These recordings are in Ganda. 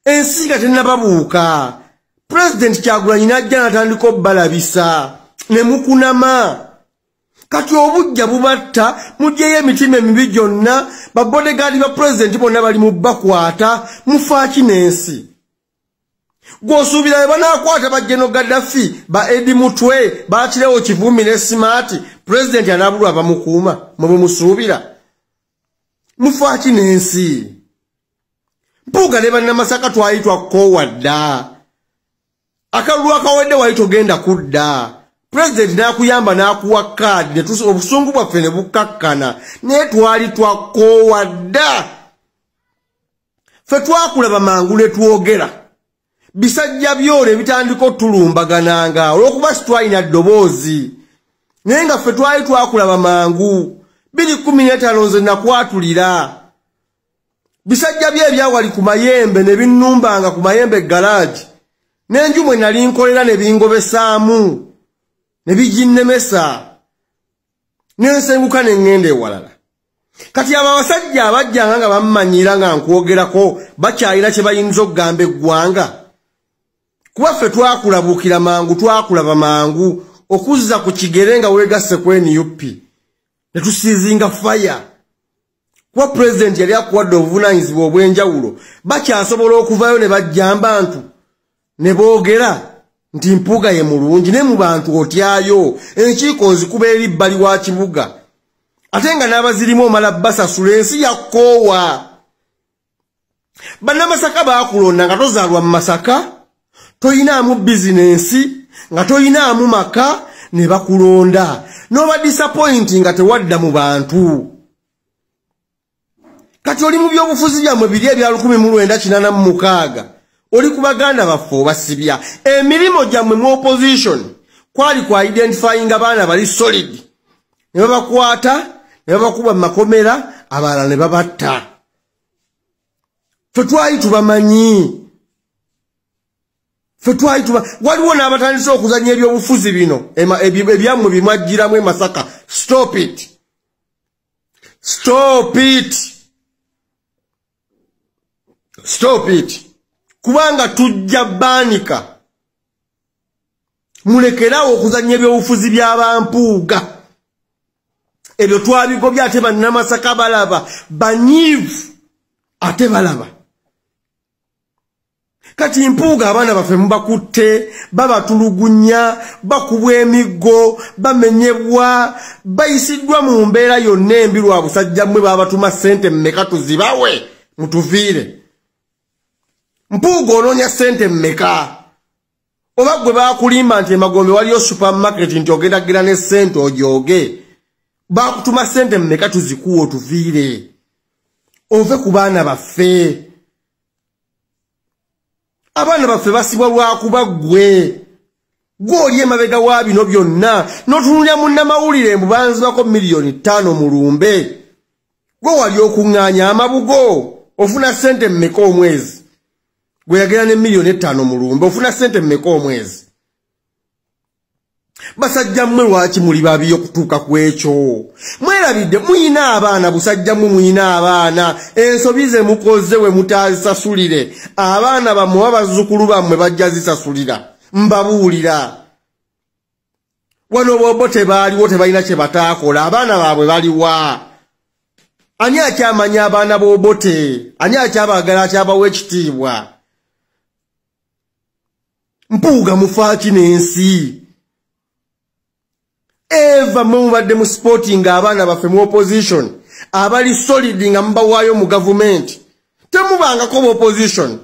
Ensi nga tennababuuka. Pulezidenti Kyagulanyi n'ajja n'atandika obbalabisa ne mukunama. Kati obujja bubatta, muggyeyo emitima emibi gyonna, babodegaadi ba pulezidenti bonna bali mu bakwata, mufaaki n'ensi. Gw'osuubira bwe banaakwata ba General Gaddafi, ba Eddie Mutwe, bakirewo Kivumbi ne Simaati, pulezidenti anaabulwa abamukuuma, mwe bwe musuubira. Mufaaki n'ensi. Mpuuga ne bannamasaka twali twakoowa dda. Akalulu akawedde wali togenda kudda. Pulezidenti n'akuyamba n'akuwa kaadi, obusungu bwaffe ne bukkakkana, naye twali twakoowa dda. Ffe twakulaba mangu ne twogera. Bisajja byole ebitandika otulumbagananga olw'okuba sitwalina ddoboozi, naye nga ffe twali twakulaba mangu. 2015 nze nakwatulira. Bisajja bye ebyawali ku mayembe ne binnumbanga ku mayembe garage, n'enju mwe nali nkolera ne bingobesaamu ne biginnemesa, ne nsenguka ne ŋŋenda ewalala. Kati abo abasajja abajjanga nga bammanyira nga nkwogerako bakyalina kye bayinza okugamba eggwanga. Kuba ffe twakulabuukira mangu, twakulaba mangu okuzza ku kigere nga weegasse ku NUP ne tusiizinga faya. Kuba pulezidenti yali akuwadde obuvunaanyizibwa obw'enjawulo, bakyasobola okuvayo ne bajja abantu ne boogera nti Mpuuga ye mulungi, ne mu bantu otyayo enkiiko ozikuba eri bbali wa kibuga, ate nga n'abazirimu omala basasula. Ensi yakkoowa. Bannamasaka baakulonda nga tozaalwa mu Masaka, toyinaamu bizinensi, nga toyinaamu maka, ne bakulonda n'oba disappointi nga tewadda mu bantu. Kati oli mu byobufuzi byammwe biri ebya 1986, oli ku baganda baffe obasibya. Emirimu gyammwe mu opposition kwali ku identifying abaana bali solid, ne babakwata ne babakuba mu makomera, abalala ne babatta. Ffe twali tubamanyi, ffe twali tuba. Waliwo n'abatandise okuzannya ebyobufuzi bino ebyammwe bimwajjiramu e Masaka. Stop it, stop it, stop it, kubanga tujja baanika. Mulekerawo okuzannya ebyobufuzi by'abampuuga ebyo twabigobye. Ate bannamasaka balaba banyiivu, ate balaba. Kati Mpuuga abaana baffe mubakutte, babatulugunya, bakubwa emiggo, bamenyebwa, bayisiddwa mu mbeera yonna embi lwa busajja mmwe. Babatuma ssente mmeka tuzibawe mutuviire? Mpuuga onoonya ssente mmeka? Oba gwe baakulimba nti emagombe waliyo supermarket, nti ogenda gira ne ssente ojooge, baakutuma ssente mmeka tuzikuwa otuviire ove ku baana baffe? Abaana baffe basibwa lwakuba ggwe. Gwe oli emabega wa bino byonna, n'otunulya munnamawulire mbu banzibako 5 miliyoni mu lumbe. Gwe wali okuŋŋaanya amabugo, ofuna ssente mmeka omwezi? Gwe yagenda ne 5 miliyoni mu lumbe, ofuna ssente mmeka omwezi? Basajja mmwe, lwaki muli babi okutuuka ku ekyo? Mwerabidde muyina abaana. Busajja mmwe, muyina abaana. Ensobi ze mukoze we mutazisasulire, abaana bammwe oba bazzukulu bammwe bajja zisasulira. Mbabuulira, wano bobo tebaaliwo, tebalina kye bataakola. Abaana baabwe baliwa? Ani akyamanya abaana b'Obote? Ani akyabaagala, akyabawa ekitiibwa? Mpuuga, mufaaki n'ensi? Eva mwe mubadde mu supporting abaana baffe mu opposition abali solid nga mubawaayo mu gavumenti. Temubangako mu opposition,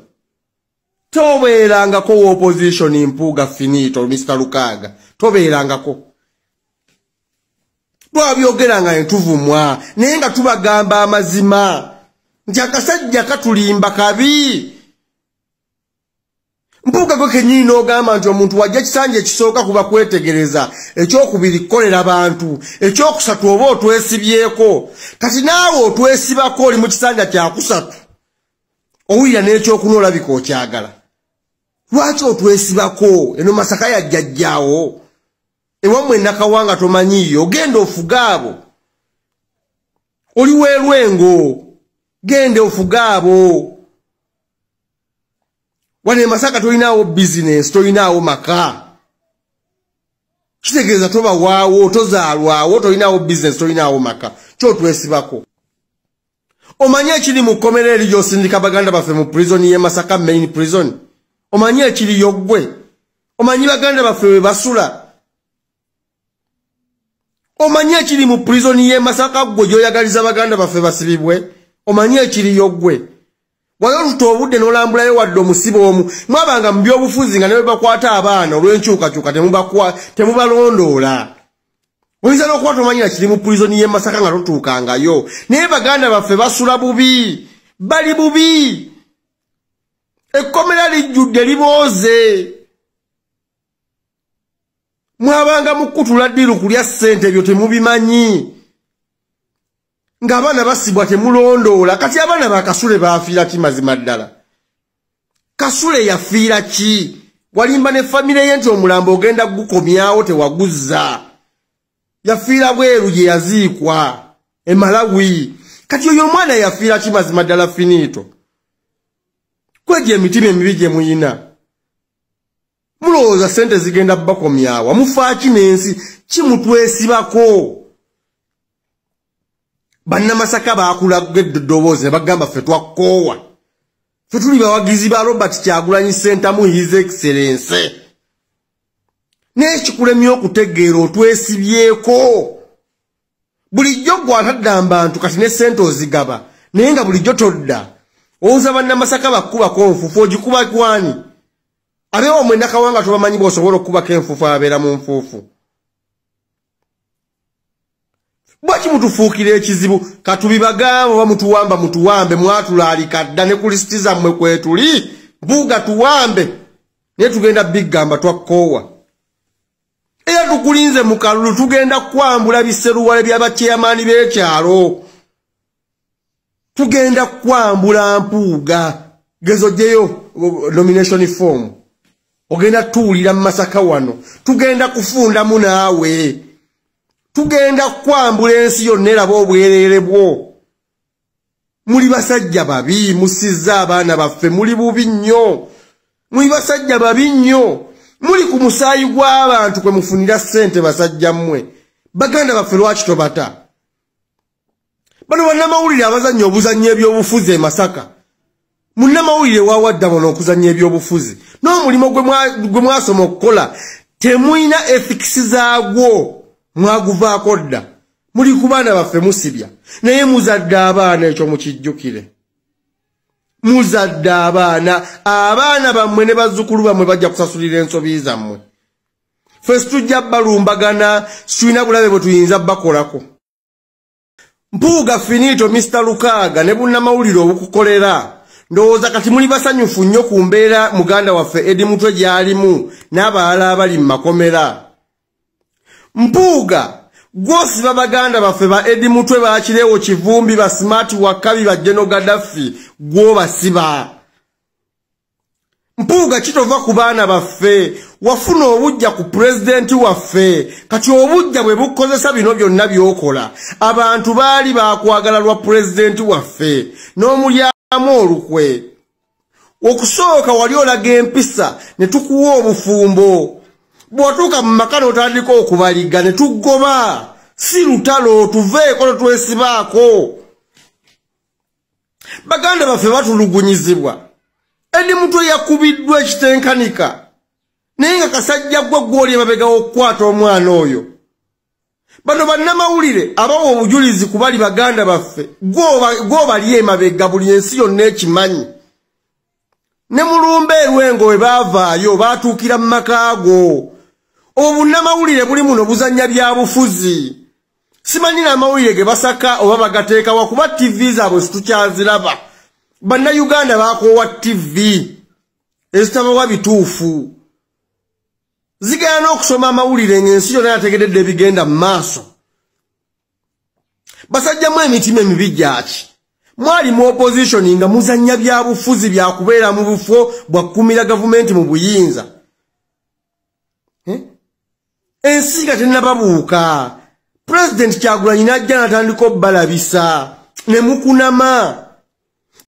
tobeerangako wa opposition. Mpuuga finito, Mr Lukaaga, tobeerangako. Twabyogeranga ne tuvumwa, naye nga tubagamba amazima nti akasajja katulimba kabi. Mpuuga, gwe kennyini n'ogamba nti omuntu wajja ekisanja ekisooka kuba kwetegereza, ekyokubiri kukolera bantu, ekyokusatu oba otwesibyeko. Kati naawe otwesibako, oli mu kisanja kyakusatu, owulira n'ekyokuna olabika okyagala. Lwaki otwesibako? Eno Masaka yajjajjaawo, ewammwe Nakawanga tomanyiiyo. Genda ofuga abo. Oli weerwengo, genda ofuga abo. Wano e Masaka tolinaawo bizinensi, tolinaawo maka. Kitegeeza tobawaawo, tozaalwawo, tolinaawo bizinensi, tolinaawo maka. Kyotwesibako. Omanyi ekiri mu kkomera eri gy'osindika baganda baffe mu prison y'e Masaka main prison? Omanyi ekiriyo ggwe? Omanyi baganda baffe we basula? Omanyi ekiri mu prison y'e Masaka ggwe gy'oyagaliza baganda baffe basibibwe? Omanyi ekiriyo ggwe? Wali oluta obudde n'olambulayo wadde omusibe omu. Mwabanga mu byobufuzi nga ne bwe bakwata abaana olw'enkyukakyuka temubalondoola. Oyinza n'okuba tomanyira kiri mu prison y'e Masaka nga totuukangayo. Naye baganda baffe basula bubi, bali bubi. Ekkomera lijjudde libooze. Mwabanga mukutula ddiru kulya ssente, ebyo temubimanyi. Ng'abaana basibwa temulondoola. Kati abaana ba Kasule baafiira ki mazima ddala? Kasule yafiira ki? Walimba ne famire ye nti omulambo ogenda gukomyawo, tewaguzza. Yafiira bweru gye yaziikwa e Malawi. Kati oyo omwana yafiira ki mazima ddala? Finito. Kwegyo emitima emibi gye muyina. Mulowooza ssente zigenda bakomyawa? Mufaaki n'ensi kimutwesibako. Bannamasaka baakulaga eddoboozi ne bagamba ffe twakkoowa. Ffe tuli bawagizi ba Robert Kyagulanyi Ssentamu, His Excellence. Naye kikulemye okutegeera, otwesibyeko. Bulijjo gwe atadda mu bantu, kati ne ssente ozigaba, naye nga bulijjo todda. Owuza bannamasaka bakkubako nfuufu, ogikuba gwani? Abeewamwe Nakawanga tobamanyi bw'osobola okukubako enfuufu, ababeera mu nfuufu. Bwaki mutufuukira ekizibu? Katubibagamba oba mutuwamba, mutuwambe. Mwatulaalika dda ne ku lisiti zammwe kwetuli. Mpuuga, tuwambe, naye tugenda biggamba twakkoowa. Era tukulinze mu kalulu, tugenda kwambula biseruwale by'abakyeyamaani b'ekyalo. Tugenda kwambula. Mpuuga, gezo ojjeyo nomination form, ogenda tuwulira mu Masaka wano. Tugenda kufundamu naawe, tugenda kwambula ensi yonna eraba obwereere bwo. Muli basajja babi, musizza abaana baffe, muli bubi nnyo, muli basajja babi nnyo. Muli ku musaayi gw'abantu kwe mufunira ssente. Basajja mmwe, baganda baffe lwaki tobata? Bano bannamawulire abazannya obuzannyo ebyobufuzi e Masaka, munnamawulire wawadda bono okuzannya ebyobufuzi n'omulimu gwe mwasoma okukola temulina ethics zaagwo, mwaguvaako dda. Muli ku baana baffe musibya, naye muzadde abaana, ekyo mukijjukire. Muzadde abaana, abaana bammwe ne bazzukulu bammwe bajja kusasulira ensobi zammwe. Ffe situjja balumbagana, situlina bulabe bwe tuyinza bakolako. Mpuuga Finito, Mr Lukaaga ne bunnamawulire obukukolera, ndowooza kati muli basanyufu nnyo ku mbeera muganda waffe Edi Mutwe gy'alimu n'abalala abali mu makomera. Mpuuga, gw'osiba baganda baffe ba Edi Mutwe, bakirewo Kivumbi, ba Smart Wakabi, ba General Gaddafi, gw'obasiba. Mpuuga, kitova ku baana baffe. Wafuna obujja ku pulezidenti waffe, kati obujja bwe bukozesa bino byonna by'okola. Abantu baali bakwagala lwa pulezidenti waffe n'omulyamu olukwe. Okusooka wali olaga empisa ne tukuwa obufumbo, bw'otuuka mu maka n'otandika okubaliga ne tuggoba. Si lutalo, tuveeko, totwesibaako. Baganda baffe batulugunyizibwa. Edi Mutwe yakubiddwa ekitenkanika, naye nga kasajja gwe gwoli emabegawo okukwata omwana oyo. Bano bannamawulire abawa obujulizi ku bali baganda baffe, gwobali emabega, buli ensi yonna ekimanyi. Ne mulumba erwengo we baavaayo baatuukira mu maka go. Obunnamawulire buli muno buzannya bya bufuzi. Simanyi n'amawulire ge basaka oba bagateekawa, kuba TV zaabwe situkyaziraba. Bannayuganda bakoowa TV ezitabawa bituufu, zigenda n'okusoma amawulire ng'ensi yonna yategededde ebigenda mu maaso. Basajjamu emitima emibi gyaki? Mwali mu opposition nga muzannya byabufuzi byakubeera mu bufo bwakkumira gavumenti mu buyinza, eh? Ensi nga tennababuuka, Pulezidenti Kyagulanyi n'ajja n'atandika obbalabisa ne mukunama.